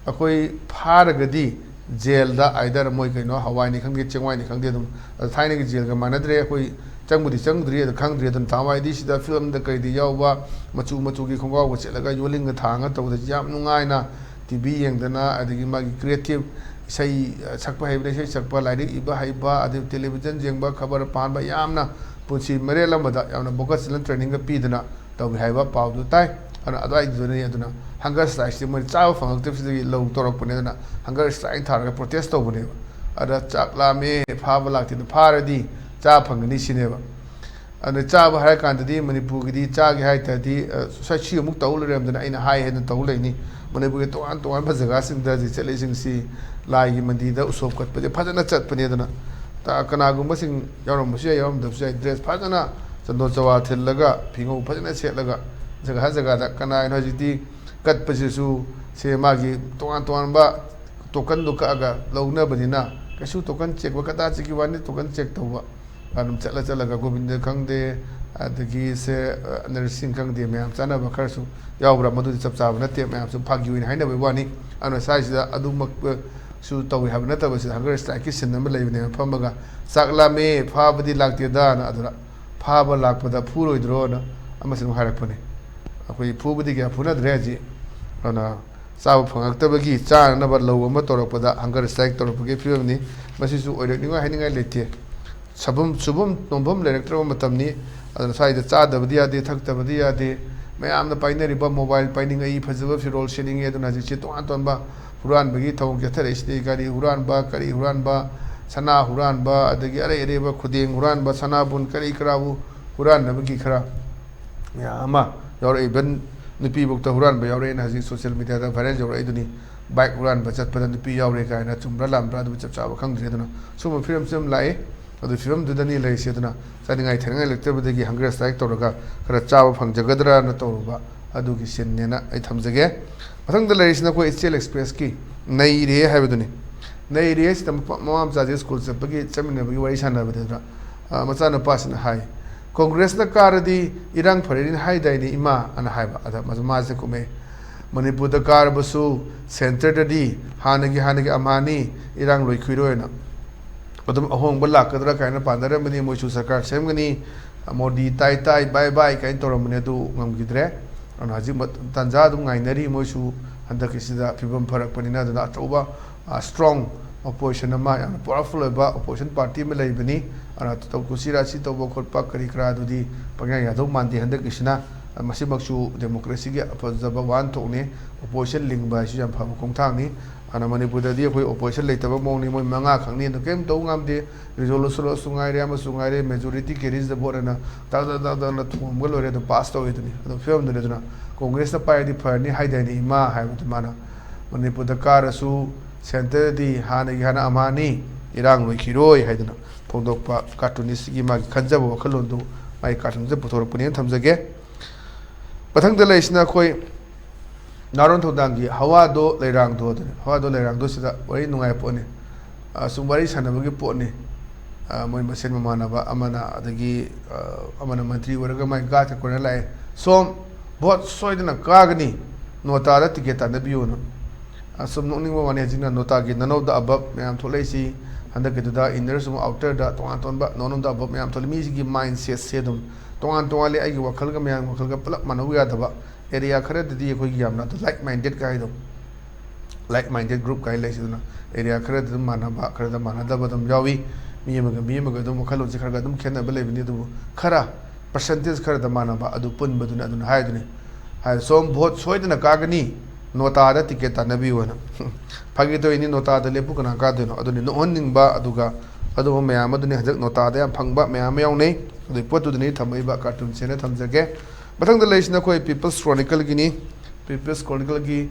ꯑꯩꯈꯣꯏ ꯐꯥꯔꯒꯗꯤ ꯖꯦꯜꯗ ꯑꯥꯏꯗꯔ ꯃꯣꯏ ꯀꯩꯅꯣ ꯍꯋꯥꯏꯅꯤ ꯈꯪꯗꯦ, ꯆꯦꯡꯋꯥꯏꯅꯤ ꯈꯪꯗꯦ, ꯑꯗꯨꯝ, ꯑꯗ ꯊꯥꯏꯅꯒꯤ ꯖꯦꯜꯒ ꯃꯥꯟꯅꯗ꯭ꯔꯦ꯫ ꯑꯩꯈꯣꯏ ꯆꯪꯕꯨꯗꯤ ꯆꯪꯗ꯭ꯔꯤ, ꯑꯗꯣ ꯈꯪꯗ꯭ꯔꯤ꯫ ꯑꯗꯨꯝ ꯊꯥꯡꯋꯥꯏꯗꯤ ꯁꯤꯗ ꯐꯤꯂꯝꯗ ꯀꯩꯗ ꯌꯥꯎꯕ ꯃꯆꯨ ꯃꯆꯨꯒꯤ ꯈꯣꯡꯒ꯭ꯔꯥꯎꯒ ꯁꯦꯠꯂꯒ ꯌꯣꯜꯂꯤꯡꯒ ꯊꯥꯡꯉ ꯇꯧꯕꯗ ꯌꯥꯝ ꯅꯨꯡꯉꯥꯏꯅ ꯇꯤ ꯚꯤ ꯌꯦꯡꯗꯅ, ꯑꯗꯒꯤ ꯃꯥꯒꯤ ꯀ꯭ꯔꯤꯌꯦꯇꯤꯞ ꯏꯁꯩ, ꯑ, ꯁꯛꯄ ꯍꯩꯕꯅ ꯏꯁꯩ ꯁꯛꯄ, ꯂꯥꯏꯔꯤꯛ ꯏꯕ ꯍꯩꯕ, ꯑꯗꯩ ꯇꯦꯂꯤꯚꯤꯖꯟ ꯌꯦꯡꯕ, ꯈꯕꯔ ꯄꯥꯟꯕ, ꯌꯥꯝꯅ ꯄꯨꯟꯁꯤ ꯃꯔꯦꯜ ꯑꯃꯗ ꯌꯥꯝꯅ ꯚꯣꯀꯦꯁꯅꯦꯜ ꯇ꯭ꯔꯦꯅꯤꯡꯒ ꯄꯤꯗꯅ ꯇꯧꯏ ꯍꯥꯏꯕ ꯄꯥꯎꯗꯨ ꯇꯥꯏ꯫ ꯑꯗꯨꯅ ꯑꯗꯨꯋꯥꯏꯗꯨꯗꯅꯤ꯫ ꯑꯗꯨꯅ ꯍꯪꯒꯔ ꯁ꯭ꯇ꯭ꯔꯥꯏꯛꯁꯤ ꯃꯣꯏ ꯆꯥꯕ ꯐꯪꯉꯛꯇꯕꯁꯤꯗꯒꯤ ꯂꯧ ꯇꯧꯔꯛꯄꯅꯦ꯫ ꯑꯗꯨꯅ ꯍꯪꯒꯔ ꯁ꯭ꯇ꯭ꯔꯥꯏꯛ ꯊꯥꯔꯒ ꯄ꯭ꯔꯣꯇꯦꯁ ꯇꯧꯕꯅꯦꯕ꯫ ꯑꯗ ꯆꯥꯛ ꯂꯥꯝꯃꯦ, ꯐꯥꯕ ꯂꯥꯛꯇꯦ, ꯑꯗꯨ ꯐꯥꯔꯗꯤ ꯆꯥ ꯐꯪꯒꯅꯤ ꯁꯤꯅꯦꯕ꯫ ꯑꯗ ꯆꯥꯕ ꯍꯥꯏꯔ ꯀꯥꯟꯗꯗꯤ ꯃꯅꯤꯄꯨꯔꯒꯤꯗꯤ ꯆꯥꯒꯦ ꯍꯥꯏ ꯇꯥꯔꯗꯤ, ꯑ, ꯁ-, ꯁꯤ ꯑꯃꯨꯛ ꯇꯧ ꯂꯩꯔꯝꯗꯅ ꯑꯩꯅ ꯍꯥꯏ ꯍꯥꯏꯗꯅ ꯇꯧ ꯂꯩꯅꯤ꯫ ꯃꯅꯤꯄꯨꯔꯒꯤ ꯇꯣꯉꯥꯟ ꯇꯣꯉꯥꯟꯕ ꯖꯒꯥꯁꯤꯡꯗ ꯍꯧꯖꯤꯛ ꯆꯠꯂꯤꯁꯤꯡꯁꯤ ꯂꯥꯏꯒꯤ ꯃꯟꯗꯤꯔꯗ ꯎꯁꯣꯞ ꯀꯠꯄꯁꯦ ꯐꯖꯅ ꯆꯠꯄꯅꯦ꯫ ꯑꯗꯨꯅ ꯇ-, ꯀꯅꯥꯒꯨꯝꯕꯁꯤꯡ ꯌꯥꯎꯔꯝꯕꯁꯨ ꯌꯥꯏ, ꯌꯥꯎꯔꯝꯗꯕꯁꯨ ꯌꯥꯏ, ꯗ꯭ꯔꯦꯁ ꯐꯖꯅ ꯆꯟꯗꯣꯟ ꯆꯋꯥ ꯊꯤꯜꯂꯒ, ꯐꯤꯉꯧ ꯐꯖꯅ ꯁꯦꯠꯂꯒ, ꯖꯒꯥ ꯖꯒꯥꯗ ꯀꯅꯥꯒꯤꯅꯣ ꯍꯧꯖꯤꯛꯇꯤ ꯀꯠꯄꯁꯤꯁꯨ ꯁꯦ ꯃꯥꯒꯤ ꯇꯣꯉꯥꯟ ꯇꯣꯉꯥꯟꯕ ꯇꯣꯀꯟꯗꯣ ꯀꯛꯑꯒ ꯂꯧꯅꯕꯅꯤꯅ, ꯀꯩꯁꯨ ꯇꯣꯀꯟ ꯆꯦꯛꯄ ꯀꯗꯥ ꯆꯦꯛꯀꯤ ꯋꯥꯅꯤ, ꯇꯣꯀꯟ ꯆꯦꯛ ꯇꯧꯕ꯫ ꯑꯗꯨꯝ ꯆꯠꯂ ꯆꯠꯂꯒ ꯒꯣꯕꯤꯟꯗ ꯈꯪꯗꯦ, ꯑꯗꯒꯤ ꯁꯦ, ꯑ, ꯅꯔꯁꯤꯡ ꯈꯪꯗꯦ, ꯃꯌꯥꯝ ꯆꯥꯅꯕ ꯈꯔꯁꯨ ꯌꯥꯎꯕ꯭ꯔꯥ, ꯃꯗꯨꯗꯤ ꯆꯞ ꯆꯥꯕ ꯅꯠꯇꯦ, ꯃꯌꯥꯝꯁꯨ ꯐꯥꯒꯤ ꯑꯣꯏꯅ ꯍꯥꯏꯅꯕꯒꯤ ꯋꯥꯅꯤ꯫ ꯑꯗꯨꯅ ꯁ꯭ꯋꯥꯏꯁꯤꯗ ꯑꯗꯨꯃꯛꯁꯨ ꯇꯧꯏ ꯍꯥꯏꯕ ꯅꯠꯇꯕ, ꯁꯤꯗ ꯍꯪꯒꯔ ꯁ꯭ꯇ꯭ꯔꯥꯏꯛꯀꯤ ꯁꯤꯟ ꯑꯃ ꯂꯩꯕꯅꯦꯕ, ꯐꯝꯃꯒ "ꯆꯥꯛ ꯂꯥꯝꯃꯦ, ꯐꯥꯕꯗꯤ ꯂꯥꯛꯇꯦꯗꯥꯅ", ꯑꯗꯨꯗ "ꯐꯥꯕ ꯂꯥꯛꯄꯗ ꯐꯨꯔꯣꯏꯗ꯭ꯔꯣꯅ" ꯑꯃꯁꯨ ꯑꯗꯨꯝ ꯍꯥꯏꯔꯛꯄꯅꯦ꯫ ꯑꯩꯈꯣꯏ ꯐꯨꯕꯗꯤ ꯀꯌꯥ ꯐꯨꯅꯗ꯭ꯔꯦ ꯍꯧꯖꯤꯛ꯫ ꯑꯗꯨꯅ ꯆꯥꯕ ꯐꯪꯉꯛꯇꯕꯒꯤ ꯆꯥꯅꯅꯕ ꯂꯧ ꯑꯃ ꯇꯧꯔꯛꯄꯗ ꯍꯪꯒꯔ ꯁ꯭ꯇ꯭ꯔꯥꯏꯛ ꯇꯧꯔꯛꯄꯒꯤ ꯐꯤꯕꯝꯅꯤ꯫ ꯃꯁꯤꯁꯨ ꯑꯣꯏꯔꯛꯅꯤꯡꯉꯥꯏ ꯍꯥꯏꯅꯤꯡꯉꯥꯏ ꯂꯩꯇꯦ꯫ ꯁꯥꯐꯝ, ꯁꯨꯐꯝ ꯅꯣꯝꯐꯝ ꯂꯩꯔꯛꯇ꯭ꯔꯕ ꯃꯇꯝꯅꯤ꯫ ꯑꯗꯨꯅ ꯁ꯭ꯋꯥꯏꯗ ꯆꯥꯗꯕꯗꯤ ꯌꯥꯗꯦ, ꯊꯛꯇꯕꯗꯤ ꯌꯥꯗꯦ, ꯃꯌꯥꯝꯅ ꯄꯥꯏꯅꯔꯤꯕ ꯃꯣꯕꯥꯏꯜ ꯄꯥꯏꯅꯤꯡꯉꯛꯏ, ꯐꯖꯕ ꯐꯤꯔꯣꯜ ꯁꯦꯠꯅꯤꯡꯉꯤ, ꯑꯗꯨꯅ ꯍꯧꯖꯤꯛꯁꯦ ꯇꯣꯉꯥꯟ ꯇꯣꯉꯥꯟꯕ ꯍꯨꯔꯥꯟꯕꯒꯤ ꯊꯧꯑꯣꯡ ꯆꯠꯊꯔꯛꯏꯁꯤꯗꯤ꯫ ꯒꯥꯔꯤ ꯍꯨꯔꯥꯟꯕ, ꯀꯔꯤ ꯍꯨꯔꯥꯟꯕ, ꯁꯅꯥ ꯍꯨꯔꯥꯟꯕ, ꯑꯗꯒꯤ ꯑꯔꯩ ꯑꯔꯩꯕ ꯈꯨꯗꯦꯡ ꯍꯨꯔꯥꯟꯕ, ꯁꯅꯥꯕꯨꯟ ꯀꯔꯤ ꯀꯔꯥꯕꯨ ꯍꯨꯔꯥꯟꯅꯕꯒꯤ ꯈꯔ ꯃꯌꯥꯝ ꯑꯃ ꯌꯥꯎꯔꯛꯏ꯫ Even ꯅꯨꯄꯤꯐꯧꯗ ꯍꯨꯔꯥꯟꯕ ꯌꯥꯎꯔꯛꯑꯦꯅ ꯍꯧꯖꯤꯛ ꯁꯣꯁꯤꯌꯦꯜ ꯃꯤꯗꯤꯌꯥꯗ ꯚꯥꯏꯔꯦꯜ ꯌꯧꯔꯛꯏꯗꯨꯅꯤ꯫ ꯕꯥꯏꯛ ꯍꯨꯔꯥꯟꯕ ꯆꯠꯄꯗ ꯅꯨꯄꯤ ꯌꯥꯎꯔꯦ ꯀꯥꯏꯅ ꯆꯨꯝꯕ꯭ꯔꯥ ꯂꯥꯟꯕ꯭ꯔꯥ ꯑꯗꯨꯕꯨ ꯆꯞ ꯆꯥꯕ ꯈꯪꯗ꯭ꯔꯦ꯫ ꯑꯗꯨꯅ ꯁꯨꯝꯕ ꯐꯤꯕꯝꯁꯤ ꯑꯗꯨꯝ ꯂꯥꯛꯏ꯫ ꯑꯗꯨ ꯐꯤꯕꯝꯗꯨꯗꯅꯤ ꯂꯩꯔꯤꯁꯦ꯫ ꯑꯗꯨꯅ ꯆꯥꯅꯤꯡꯉꯥꯏ ꯊꯛꯅꯤꯡꯉꯥꯏ ꯂꯩꯇꯕꯗꯒꯤ ꯍꯪꯒꯔ ꯁ꯭ꯇ꯭ꯔꯥꯏꯛ ꯇꯧꯔꯒ ꯈꯔ ꯆꯥꯕ ꯐꯪꯖꯒꯗ꯭ꯔꯥꯅ ꯇꯧꯔꯨꯕ ꯑꯗꯨꯒꯤ ꯁꯤꯟꯅꯦꯅ ꯑꯩ ꯊꯝꯖꯒꯦ꯫ ꯃꯊꯪꯗ ꯂꯩꯔꯤꯁꯤꯅ ꯑꯩꯈꯣꯏ ꯏꯆꯦꯜ ꯑꯦꯛꯁꯄ꯭ꯔꯦꯁꯀꯤ ꯅꯩꯔꯦ ꯍꯥꯏꯕꯗꯨꯅꯤ꯫ ꯅꯩꯔꯦ ꯍꯥꯏꯁꯤꯗ ꯃꯄꯥ-, ꯃꯃꯥ ꯃꯆꯥꯁꯦ ꯁ꯭ꯀꯨꯜ ꯆꯠꯄꯒꯤ ꯆꯠꯃꯤꯟꯅꯕꯒꯤ ꯋꯥꯔꯤ ꯁꯥꯟꯅꯕꯗꯨꯗ, ꯑ, ꯃꯆꯥꯅꯨꯄꯥꯁꯤꯅ ꯍꯥꯏ, "ꯀꯣꯡꯒ꯭ꯔꯦꯁꯅ ꯀꯥꯔꯗꯤ ꯏꯔꯥꯡ ꯐꯔꯦꯅ ꯍꯥꯏꯗꯥꯏꯅꯦ ꯏꯃꯥ?" ꯑꯅ ꯍꯥꯏꯕ꯫ ꯑꯗ ꯃꯥꯁꯦ ꯈꯨꯝꯃꯦ, "ꯃꯅꯤꯄꯨꯔꯗ ꯀꯥꯔꯕꯁꯨ ꯁꯦꯟꯇꯔꯗꯗꯤ ꯍꯥꯟꯅꯒꯤ, ꯍꯥꯟꯅꯒꯤ ꯑꯝꯍꯥꯅꯤ, ꯏꯔꯥꯡ ꯂꯣꯏꯈꯤꯔꯣꯏꯅ꯫ ꯑꯗꯨꯝ ꯑꯍꯣꯡꯕ ꯂꯥꯛꯀꯗ꯭ꯔꯥ ꯀꯥꯏꯅ ꯄꯥꯟꯅꯔꯝꯕꯅꯤ, ꯃꯣꯏꯁꯨ ꯁꯔꯀꯥꯔ ꯁꯦꯝꯒꯅꯤ, ꯃꯣꯗꯤ ꯇꯥꯏ ꯇꯥꯏ, ꯕꯥꯏ ꯕꯥꯏ ꯀꯥꯏꯅ ꯇꯧꯔꯝꯕꯅꯦ, ꯑꯗꯨ ꯉꯝꯈꯤꯗ꯭ꯔꯦ꯫ ꯑꯗꯨꯅ ꯍꯧꯖꯤꯛ ꯃꯠ-, ꯇꯥꯟꯖꯥ ꯑꯗꯨꯝ ꯉꯥꯏꯅꯔꯤ ꯃꯣꯏꯁꯨ ꯍꯟꯗꯛꯀꯤꯁꯤꯗ ꯐꯤꯕꯝ ꯐꯔꯛꯄꯅꯤꯅ꯫ ꯑꯗꯨꯅ ꯑꯆꯧꯕ, ꯑ, ꯁ꯭ꯇ꯭ꯔꯣꯡ ꯑꯣꯄꯣꯖꯤꯁꯟ ꯑꯃ, ꯌꯥꯝꯅ ꯄꯋꯥꯔꯐꯨꯜ ꯑꯣꯏꯕ ꯑꯣꯄꯣꯖꯤꯁꯟ ꯄꯥꯔꯇꯤ ꯑꯃ ꯂꯩꯕꯅꯤ꯫ ꯑꯗꯨꯅ ꯇꯧ-, ꯀꯨꯁꯤ ꯔꯥꯁꯤ ꯇꯧꯕ ꯈꯣꯠꯄ ꯀꯔꯤ ꯀꯔꯥꯗꯨꯗꯤ ꯄꯪꯌꯥ ꯌꯥꯗꯧ ꯃꯥꯟꯗꯦ ꯍꯟꯗꯛꯀꯤꯁꯤꯅ꯫ ꯃꯁꯤꯃꯛꯁꯨ ꯗꯦꯃꯣꯀ꯭ꯔꯦꯁꯤꯒꯤ ꯐꯖꯕ ꯋꯥꯍꯟꯊꯣꯛꯅꯤ꯫ ꯑꯣꯄꯣꯖꯤꯁꯟ ꯂꯤꯡꯕ ꯍꯥꯏꯁꯤ ꯌꯥꯝ ꯐꯕ ꯈꯣꯡꯊꯥꯡꯅꯤ꯫ ꯑꯗꯨꯅ ꯃꯅꯤꯄꯨꯔꯗꯗꯤ ꯑꯩꯈꯣꯏ ꯑꯣꯄꯣꯖꯤꯁꯟ ꯂꯩꯇꯕ ꯃꯑꯣꯡꯅꯤ, ꯃꯣꯏ ꯃꯉꯥ ꯈꯛꯅꯤ, ꯑꯗꯨ ꯀꯔꯤꯝ ꯇꯧꯕ ꯉꯝꯗꯦ꯫ ꯔꯤꯖꯣꯂꯨꯁꯟ ꯑꯣꯏꯔꯁꯨ ꯉꯥꯏꯔꯦ, ꯑꯃꯁꯨ ꯉꯥꯏꯔꯦ, majority carries the vote ꯍꯥꯏꯅ ꯇꯛ ꯇꯛ ꯇꯛ ꯇꯛꯅ ꯊꯣꯝꯃꯒ ꯂꯣꯏꯔꯦ, ꯑꯗꯨꯝ ꯄꯥꯁ ꯇꯧꯋꯦ ꯑꯗꯨꯅꯤ꯫ ꯑꯗꯨ ꯐꯤꯕꯝꯗꯨꯅꯤ꯫ ꯑꯗꯨꯅ ꯀꯣꯡꯒ꯭ꯔꯦꯁꯅ ꯄꯥꯏꯔꯗꯤ ꯐꯔꯅꯤ ꯍꯥꯏꯗꯥꯏꯅꯦ ꯏꯃꯥ ꯍꯥꯏꯕꯗꯨ ꯃꯥꯅ꯫ ꯃꯅꯤꯄꯨꯔꯗ ꯀꯥꯔꯁꯨ ꯁꯦꯟꯇꯔꯗꯤ ꯍꯥꯟꯅꯒꯤ ꯍꯥꯟꯅ ꯑꯝꯍꯥꯅꯤ, ꯏꯔꯥꯡ ꯂꯣꯏꯈꯤꯔꯣꯏ ꯍꯥꯏꯗꯅ ꯐꯣꯡꯗꯣꯛꯄ ꯀꯥꯔꯇꯨꯅꯤꯁꯀꯤ ꯃꯥꯒꯤ ꯈꯟꯖꯕ ꯋꯥꯈꯜꯂꯣꯟꯗꯨ ꯃꯥꯒꯤ ꯀꯥꯔꯇꯨꯟꯁꯤꯗ ꯄꯨꯊꯣꯔꯛꯄꯅꯦꯅ ꯊꯝꯖꯒꯦ꯫ ꯃꯊꯪꯗ ꯂꯩꯔꯤꯁꯤꯅ ꯑꯩꯈꯣꯏ ꯅꯥꯔꯣꯟ ꯊꯧꯗꯥꯡꯒꯤ ꯍꯋꯥꯗꯣ ꯂꯩꯔꯥꯡꯗꯣ ꯑꯗꯨꯅꯤ꯫ ꯍꯋꯥꯗꯣ ꯂꯩꯔꯥꯡꯗꯣ ꯁꯤꯗ ꯋꯥꯔꯤ ꯅꯨꯡꯉꯥꯏꯕ ꯄꯣꯠꯅꯤ꯫ ꯑ, ꯁꯨꯝ ꯋꯥꯔꯤ ꯁꯥꯟꯅꯕꯒꯤ ꯄꯣꯠꯅꯤ꯫ ꯑ, ꯃꯣꯏ ꯃꯁꯦꯟ ꯃꯃꯥꯟꯅꯕ ꯑꯃꯅ, ꯑꯗꯒꯤ, ꯑ, ꯑꯃꯅ ꯃꯟꯇ꯭ꯔꯤ ꯑꯣꯏꯔꯒ ꯃꯥꯏ ꯒꯥꯔꯗꯀ ꯀꯣꯏꯅ ꯂꯥꯛꯑꯦ꯫ "ꯁꯣꯝ, ꯚꯣꯠ ꯁꯣꯏꯗꯅ ꯀꯥꯒꯅꯤ, ꯅꯣꯇꯥꯗ ꯇꯤꯀꯦꯠ ꯇꯥꯟꯅꯕꯤꯌꯨꯅ"꯫ ꯑ, ꯁꯨꯝ ꯅꯣꯛꯅꯤꯡꯕ ꯋꯥꯅꯤ, ꯍꯧꯖꯤꯛꯅ ꯅꯣꯇꯥꯒꯤ none of the above ꯃꯌꯥꯝ ꯊꯣꯛꯂꯛꯏꯁꯤ꯫ ꯍꯟꯗꯛꯀꯤꯗꯨꯗ innerꯁꯨ ꯑꯃꯨꯛ outerꯗ ꯇꯣꯉꯥꯟ ꯇꯣꯉꯥꯟꯕ none of the above ꯃꯌꯥꯝ ꯊꯣꯛꯂꯛꯏ꯫ ꯃꯤꯁꯤꯒꯤ mindsetꯁꯦ ꯑꯗꯨꯝ ꯇꯣꯉꯥꯟ ꯇꯣꯉꯥꯜꯂꯤ꯫ ꯑꯩꯒꯤ ꯋꯥꯈꯜꯒ ꯃꯌꯥꯝꯒꯤ ꯋꯥꯈꯜꯒ ꯄꯨꯂꯞ ꯃꯥꯟꯅꯧ ꯌꯥꯗꯕ꯫ Area ꯈꯔꯗꯗꯤ ꯑꯩꯈꯣꯏꯒꯤ ꯌꯥꯝꯅ ꯑꯗꯨ like minded ꯀꯥꯏꯗꯣ, like minded group ꯀꯥꯏ ꯂꯩꯁꯤꯗꯅ, area ꯈꯔꯗ ꯑꯗꯨꯝ ꯃꯥꯟꯅꯕ, ꯈꯔꯗ ꯃꯥꯟꯅꯗꯕ ꯑꯗꯨꯝ ꯌꯥꯎꯏ꯫ ꯃꯤ ꯑꯃꯒ ꯃꯤ ꯑꯃꯒ ꯑꯗꯨꯝ ꯋꯥꯈꯜꯂꯣꯟꯁꯦ ꯈꯔꯒ ꯑꯗꯨꯝ ꯈꯦꯠꯅꯕ ꯂꯩꯕꯅꯤ꯫ ꯑꯗꯨꯕꯨ ꯈꯔ ꯄꯔꯁꯦꯟꯇꯦꯖ ꯈꯔꯗ ꯃꯥꯟꯅꯕ ꯑꯗꯨ ꯄꯨꯟꯕꯗꯨꯅ ꯑꯗꯨꯅ ꯍꯥꯏꯗꯨꯅꯤ꯫ ꯍꯥꯏ, "ꯁꯣꯝ ꯚꯣꯠ ꯁꯣꯏꯗꯅ ꯀꯥꯒꯅꯤ, ꯅꯣꯇꯥꯗ ꯇꯤꯀꯦꯠ ꯇꯥꯟꯅꯕꯤꯌꯨ" ꯍꯥꯏꯅ꯫ ꯐꯥꯒꯤ ꯇꯧꯔꯤꯅꯤ, ꯅꯣꯇꯥꯗ ꯂꯦꯞꯄꯨ ꯀꯅꯥ ꯀꯥꯗꯣꯏꯅꯣ? ꯑꯗꯨꯅꯤ ꯅꯣꯛꯍꯟꯅꯤꯡꯕ, ꯑꯗꯨꯒ ꯑꯗꯨꯒꯨꯝꯕ ꯃꯌꯥꯝ ꯑꯗꯨꯅꯤ ꯍꯟꯗꯛ ꯅꯣꯇꯥꯗ ꯌꯥꯝ ꯐꯪꯕ ꯃꯌꯥꯝ ꯑꯃ ꯌꯥꯎꯅꯩ꯫ ꯑꯗꯨꯒꯤ ꯄꯣꯠꯇꯨꯗꯅꯤ ꯊꯝꯃꯛꯏꯕ ꯀꯥꯔꯇꯨꯟꯁꯦꯅ ꯊꯝꯖꯒꯦ꯫ ꯃꯊꯪꯗ ꯂꯩꯔꯤꯁꯤꯅ ꯑꯩꯈꯣꯏ ꯄꯤꯄꯜꯁ ꯀ꯭ꯔꯣꯅꯤꯀꯜꯒꯤꯅꯤ꯫ ꯄꯤꯄꯜꯁ ꯀ꯭ꯔꯣꯅꯤꯀꯜꯒꯤ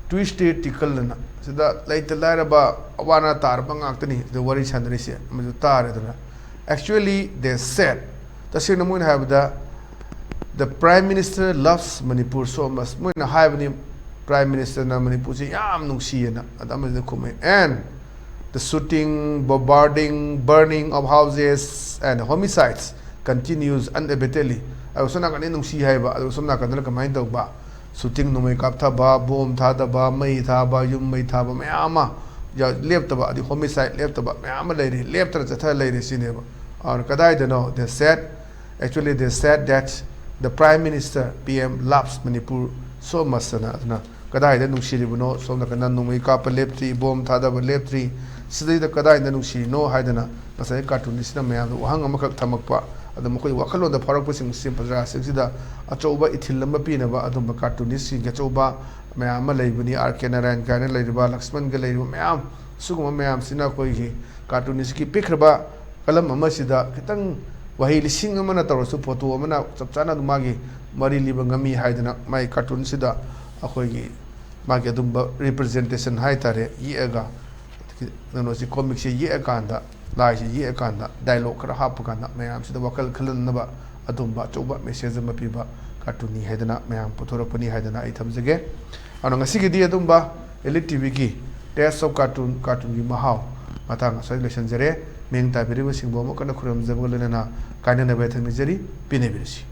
ꯇ꯭ꯋꯤꯁꯇꯦ ꯇꯤꯀꯜ ꯑꯅ ꯁꯤꯗ ꯂꯩꯇ ꯂꯥꯏꯔꯕ, ꯑꯋꯥ ꯑꯅꯥ ꯇꯥꯔꯕ ꯉꯥꯛꯇꯅꯤ ꯁꯤꯗ ꯋꯥꯔꯤ ꯁꯥꯟꯅꯔꯤꯁꯦ꯫ ꯑꯃꯁꯨ ꯇꯥꯔꯦꯗꯅ꯫ Actually, they said, ꯇꯁꯦꯡꯅ ꯃꯣꯏꯅ ꯍꯥꯏꯕꯗ, "The Prime Minister loves Manipur so much." ꯃꯣꯏꯅ ꯍꯥꯏꯕꯅꯤ, "Prime Ministerꯅ ꯃꯅꯤꯄꯨꯔꯁꯤ ꯌꯥꯝ ꯅꯨꯡꯁꯤꯌꯦꯅ"꯫ ꯑꯗ ꯑꯃꯁꯤꯅ ꯈꯨꯝꯃꯦ, "And the shooting, bombarding, burning of houses and homicides continues unabatedly." ꯑꯗꯨꯒ ꯁꯣꯝ ꯅꯥꯀꯟꯗ ꯅꯨꯡꯁꯤ ꯍꯥꯏꯕ, ꯑꯗꯨꯒ ꯁꯣꯝ ꯅꯥꯀꯟꯗꯅ ꯀꯃꯥꯏꯅ ꯇꯧꯕ? ꯁꯨꯇꯤꯡ, ꯅꯣꯡꯃꯩ ꯀꯥꯞꯊꯕ, ꯕꯣꯝ ꯊꯥꯗꯕ, ꯃꯩ ꯊꯥꯕ, ꯌꯨꯝ ꯃꯩ ꯊꯥꯕ ꯃꯌꯥꯝ ꯑꯃ, ꯌꯥ-, ꯂꯦꯞꯇꯕ, ꯑꯗꯩ ꯍꯣꯃꯤꯁꯥꯏꯠ ꯂꯦꯞꯇꯕ ꯃꯌꯥꯝ ꯑꯃ ꯂꯩꯔꯤ, ꯂꯦꯞꯇꯅ ꯆꯠꯊꯔ ꯂꯩꯔꯤ ꯁꯤꯅꯦꯕ꯫ ꯑꯗꯨꯅ ꯀꯗꯥꯏꯗꯅꯣ? They said, actually they said that the Prime Minister, P M, loves Manipur so much ꯑꯅ꯫ ꯑꯗꯨꯅ ꯀꯗꯥꯏꯗ ꯅꯨꯡꯁꯤꯔꯤꯕꯅꯣ? ꯁꯣꯝ ꯅꯥꯀꯟꯗ ꯅꯣꯡꯃꯩ ꯀꯥꯞꯄ ꯂꯦꯞꯇ꯭ꯔꯤ, ꯕꯣꯝ ꯊꯥꯗꯕ ꯂꯦꯞꯇ꯭ꯔꯤ, ꯁꯤꯗꯩꯗ ꯀꯗꯥꯏꯗ ꯅꯨꯡꯁꯤꯔꯤꯅꯣ ꯍꯥꯏꯗꯅ ꯉꯁꯥꯏ ꯀꯥꯔꯇꯨꯟꯁꯤꯅ ꯃꯌꯥꯝꯗ ꯋꯥꯍꯪ ꯑꯃꯈꯛ ꯊꯝꯃꯛꯄ꯫ ꯑꯗ ꯃꯈꯣꯏ ꯋꯥꯈꯜꯂꯣꯟꯗ ꯐꯥꯎꯔꯛꯄꯁꯤꯡꯁꯤ ꯄ꯭ꯔꯖꯥꯁꯤꯡꯁꯤꯗ ꯑꯆꯧꯕ ꯏꯊꯤꯜ ꯑꯃ ꯄꯤꯅꯕ ꯑꯗꯨꯝꯕ ꯀꯥꯔꯇꯨꯅꯤꯁꯁꯤꯡꯒꯤ ꯑꯆꯧꯕ ꯃꯌꯥꯝ ꯑꯃ ꯂꯩꯕꯅꯤ꯫ ꯑꯥꯔ ꯀꯦ ꯅꯥꯔꯥꯌꯟ ꯀꯥꯏꯅ ꯂꯩꯔꯤꯕ, ꯂꯛꯁꯃꯟꯒ ꯂꯩꯔꯤꯕ ꯃꯌꯥꯝ, ꯁꯤꯒꯨꯝꯕ ꯃꯌꯥꯝꯁꯤꯅ ꯑꯩꯈꯣꯏꯒꯤ ꯀꯥꯔꯇꯨꯅꯤꯁꯀꯤ ꯄꯤꯛꯈ꯭ꯔꯕ ꯀꯂꯝ ꯑꯃꯁꯤꯗ ꯈꯤꯇꯪ ꯋꯥꯍꯩ ꯂꯤꯁꯤꯡ ꯑꯃꯅ ꯇꯧꯔꯁꯨ ꯐꯣꯇꯣ ꯑꯃꯅ ꯆꯞ ꯆꯥꯅ ꯑꯗꯨꯝ ꯃꯥꯒꯤ ꯃꯔꯤ ꯂꯤꯕ ꯉꯝꯃꯤ ꯍꯥꯏꯗꯅ ꯃꯥꯒꯤ ꯀꯥꯔꯇꯨꯟꯁꯤꯗ ꯑꯩꯈꯣꯏꯒꯤ ꯃꯥꯒꯤ ꯑꯗꯨꯝꯕ ꯔꯤꯄ꯭ꯔꯖꯦꯟꯇꯦꯁꯟ ꯍꯥꯏꯇꯥꯔꯦ, ꯌꯦꯛꯑꯒ, ꯀꯩꯅꯣꯁꯤ, ꯀꯣꯃꯤꯛꯁꯦ ꯌꯦꯛꯑꯀꯥꯟꯗ, ꯂꯥꯏꯁꯦ ꯌꯦꯛꯑꯀꯥꯟꯗ, ꯗꯥꯏꯂꯣꯛ ꯈꯔ ꯍꯥꯞꯄꯀꯥꯟꯗ ꯃꯌꯥꯝꯁꯤꯗ ꯋꯥꯈꯜ ꯈꯜꯍꯟꯅꯕ ꯑꯗꯨꯝꯕ ꯑꯆꯧꯕ ꯃꯦꯁꯦꯖ ꯑꯃ ꯄꯤꯕ ꯀꯥꯔꯇꯨꯟꯅꯤ ꯍꯥꯏꯗꯅ ꯃꯌꯥꯝ ꯄꯨꯊꯣꯔꯛꯄꯅꯤ ꯍꯥꯏꯗꯅ ꯑꯩ ꯊꯝꯖꯒꯦ꯫ ꯑꯗꯨꯅ ꯉꯁꯤꯒꯤꯗꯤ ꯑꯗꯨꯝꯕ ꯑꯦꯂꯤꯠ ꯇꯤ ꯚꯤꯒꯤ Taste of Cartoon, ꯀꯥꯔꯇꯨꯟꯒꯤ ꯃꯍꯥꯎ ꯃꯇꯥꯡ ꯑꯁ꯭ꯋꯥꯏꯗ ꯂꯣꯏꯁꯤꯟꯖꯔꯦ꯫ ꯃꯤꯡ ꯇꯥꯕꯤꯔꯤꯕꯁꯤꯡꯕꯨ ꯑꯃꯨꯛ ꯍꯟꯅ ꯈꯨꯔꯨꯝꯖꯕꯒ ꯂꯣꯏꯅꯅ ꯀꯥꯏꯅꯅꯕ ꯌꯥꯊꯪ ꯅꯤꯖꯔꯤ꯫ ꯄꯦꯟꯅꯕꯤꯔꯁꯤ꯫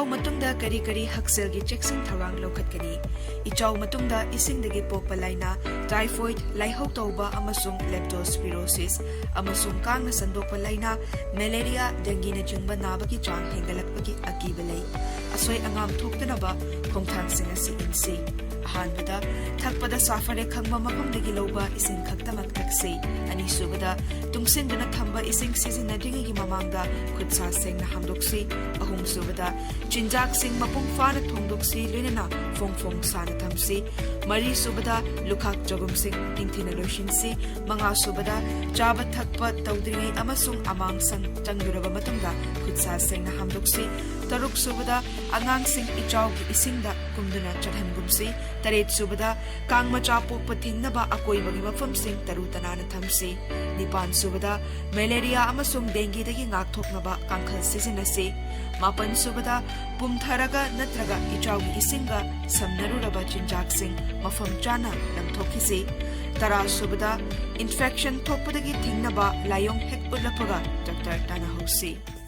ꯃꯇꯨꯡꯗ ꯀꯔꯤ ꯀꯔꯤ ꯍꯛꯁꯦꯜꯒꯤ ꯆꯦꯛꯁꯤꯟ ꯊꯧꯔꯥꯡ ꯂꯧꯈꯠꯀꯅꯤ? ꯏꯆꯥꯎ ꯃꯇꯨꯡꯗ ꯏꯁꯤꯡꯗꯒꯤ ꯄꯣꯛꯄ ꯂꯥꯏꯅꯥ, typhoid, ꯂꯥꯏꯍꯧ ꯇꯧꯕ ꯑꯃꯁꯨꯡ leptospirosis ꯑꯃꯁꯨꯡ ꯀꯥꯡꯅ ꯁꯟꯗꯣꯛꯄ ꯂꯥꯏꯅꯥ, malaria, dengueꯅꯆꯤꯡꯕ ꯅꯥꯕꯒꯤ ꯆꯥꯡ ꯍꯦꯟꯒꯠꯂꯛꯄꯒꯤ ꯑꯀꯤꯕ ꯂꯩ꯫ ꯑꯁꯣꯏ ꯑꯉꯥꯝ ꯊꯣꯛꯇꯅꯕ ꯈꯣꯡꯊꯥꯡꯁꯤꯡ ꯑꯁꯤ ꯏꯟꯁꯤ꯫ ꯑꯍꯥꯟꯕꯗ, ꯊꯛꯄꯗ ꯁꯥꯐꯔꯦ ꯈꯪꯕ ꯃꯐꯝꯗꯒꯤ ꯂꯧꯕ ꯏꯁꯤꯡ ꯈꯛꯇꯃꯛ ꯊꯛꯁꯤ꯫ ꯑꯅꯤꯁꯨꯕꯗ, ꯇꯨꯡꯁꯤꯟꯗꯨꯅ ꯊꯝꯕ ꯏꯁꯤꯡ ꯁꯤꯖꯤꯟꯅꯗ꯭ꯔꯤꯉꯩꯒꯤ ꯃꯃꯥꯡꯗ ꯈꯨꯠ ꯁꯥ ꯁꯦꯡꯅ ꯍꯥꯝꯗꯣꯛꯁꯤ꯫ ꯑꯍꯨꯝꯁꯨꯕꯗ, ꯆꯤꯟꯖꯥꯛꯁꯤꯡ ꯃꯄꯨꯡ ꯐꯥꯅ ꯊꯣꯡꯗꯣꯛꯁꯤ, ꯂꯣꯏꯅꯅ ꯐꯣꯡ ꯐꯣꯡ ꯁꯥꯅ ꯊꯝꯁꯤ꯫ ꯃꯔꯤꯁꯨꯕꯗ, ꯂꯨꯈꯥꯛ ꯆꯒꯨꯝꯁꯤꯡ ꯅꯤꯡꯊꯤꯅ ꯂꯣꯏꯁꯤꯟꯁꯤ꯫ ꯃꯉꯥꯁꯨꯕꯗ, ꯆꯥꯕ ꯊꯛꯄ ꯇꯧꯗ꯭ꯔꯤꯉꯩ ꯑꯃꯁꯨꯡ ꯑꯃꯥꯡ ꯑꯁꯪ ꯆꯪꯂꯨꯔꯕ ꯃꯇꯨꯡꯗ ꯈꯨꯠ ꯁꯥ ꯁꯦꯡꯅ ꯍꯥꯝꯗꯣꯛꯁꯤ꯫ ꯇꯔꯨꯛꯁꯨꯕꯗ, ꯑꯉꯥꯡꯁꯤꯡ ꯏꯆꯥꯎꯒꯤ ꯏꯁꯤꯡꯗ ꯀꯨꯝꯗꯨꯅ ꯆꯠꯍꯟꯒꯨꯝꯁꯤ꯫ ꯇꯔꯦꯠꯁꯨꯕꯗ, ꯀꯥꯡ ꯃꯆꯥ ꯄꯣꯛꯄ ꯊꯤꯡꯅꯕ ꯑꯀꯣꯏꯕꯒꯤ ꯃꯐꯝꯁꯤꯡ ꯇꯔꯨ ꯇꯅꯥꯟꯅ ꯊꯝꯁꯤ꯫ ꯅꯤꯄꯥꯟꯁꯨꯕꯗ, malaria ꯑꯃꯁꯨꯡ dengueꯗꯒꯤ ꯉꯥꯛꯊꯣꯛꯅꯕ ꯀꯥꯡꯈꯜ ꯁꯤꯖꯤꯟꯅꯁꯤ꯫ ꯃꯥꯄꯟꯁꯨꯕꯗ, ꯄꯨꯝꯊꯔꯒ ꯅꯠꯇ꯭ꯔꯒ ꯏꯆꯥꯎꯒꯤ ꯏꯁꯤꯡꯒ ꯁꯝꯅꯔꯨꯔꯕ ꯆꯤꯟꯖꯥꯛꯁꯤꯡ ꯃꯐꯝ ꯆꯥꯅ ꯂꯪꯊꯣꯛꯈꯤꯁꯤ꯫ ꯇꯔꯥꯁꯨꯕꯗ, infection ꯊꯣꯛꯄꯗꯒꯤ ꯊꯤꯡꯅꯕ ꯂꯥꯏꯑꯣꯡ ꯍꯦꯛ ꯎꯠꯂꯛꯄꯒ ꯗꯣꯛꯇꯔ ꯇꯥꯟꯅꯍꯧꯁꯤ꯫